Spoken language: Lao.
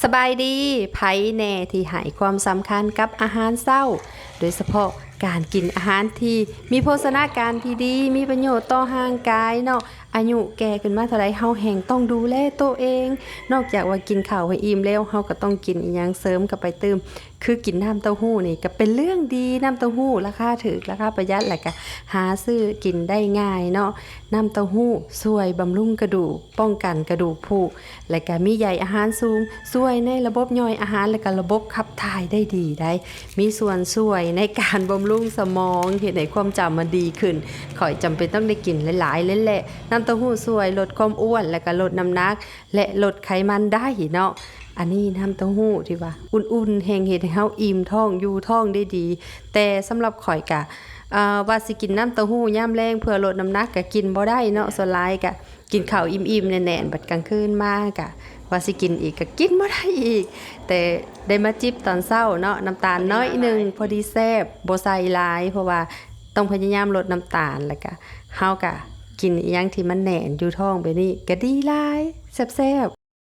ສະບາຍດີ ໃຜແດ່ທີ່ໃຫ້ຄວາມສຳຄັນກັບອາຫານເຊົ້າ ໂດຍສະເພາະການກິນອາຫານທີ່ມີໂພຊະນາການທີ່ດີ ມີປະໂຫຍດຕໍ່ຮ່າງກາຍເນາະ. ອາຍຸແກ່ຂຶ້ນມາເທົ່າໃດ ເຮົາແຮ່ງຕ້ອງດູແລໂຕເອງ. ນອກຈາກວ່າກິນເຂົ້າໃຫ້ອີ່ມແລ້ວ ເຮົາກໍຕ້ອງກິນອີ່ຫຍັງເສີມເຂົ້າໄປຕື່ມ ຄືກິນນ້ຳເຕົ້າຫູ້ນີ້ກໍເປັນເລື່ອງດີ. ນ້ຳເຕົ້າຫູ້ລາຄາຖືກ ລາຄາປະຢັດ ແລ້ວກໍຫາຊື້ກິນໄດ້ງ່າຍເນາະ. ນ້ຳເຕົ້າຫູ້ຊ່ວຍບຳລຸງກະດູກ ປ້ອງກັນກະດູກຜຸ ແລະກະມີໃຍອາຫານສູງ ຊ່ວຍໃນລະບົບຍ່ອຍອາຫານ ແລະກະລະບົບຂັບຖ່າຍໄດ້ດີໄດ໋. ມີສ່ວນຊ່ວຍໃນການບຳລຸງສະໝອງ ເຮັດໃຫ້ຄວາມຈຳມັນດີຂຶ້ນ. ຂ້ອຍຈຳເປັນຕ້ອງໄດ້ກິນຫຼາຍໆເລີຍແຫຼະ. ນ້ຳເຕົ້າຫູ້ຊ່ວຍລົດຄວາມອ້ວນ ແລະກະລົດນ້ຳໜັກ ແລະລົດໄຂມັນໄດ້ເນາະ. ອັນນີ້ນ້ຳເຕົ້າຫູ້ທີ່ວ່າອຸ່ນໆ ແຮ່ງເຮັດໃຫ້ເຮົາອີ່ມທ້ອງ ຢູ່ທ້ອງໄດ້ດີ. ແຕ່ສຳລັບຂ້ອຍກະ ເອີ ວ່າຊິກິນນ້ຳເຕົ້າຫູ້ຍາມແລງເພື່ອລົດນ້ຳໜັກກະກິນບໍ່ໄດ້ເນາະ. ສ່ວນຫຼາຍກະ ກິນເຂົ້າອີ່ມໆແໜ້ນໆ ບັດກາງຄືນມາກະວ່າຊິກິນອີກ ກະກິນບໍ່ໄດ້ອີກ. ແຕ່ໄດ້ມາຈິບຕອນເຊົ້າເນາະ ນ້ຳຕານໜ້ອຍໜຶ່ງ ພໍດີແຊບ ບໍ່ໃສ່ຫຼາຍ ເພາະວ່າຕ້ອງພະຍາຍາມລົດນ້ຳຕານ. ແລ້ວກະເຮົາກະກິນອີ່ຫຍັງທີ່ມັນແໜ້ນຢູ່ທ້ອງແບບນີ້ກະດີຫຼາຍ ແຊບໆ.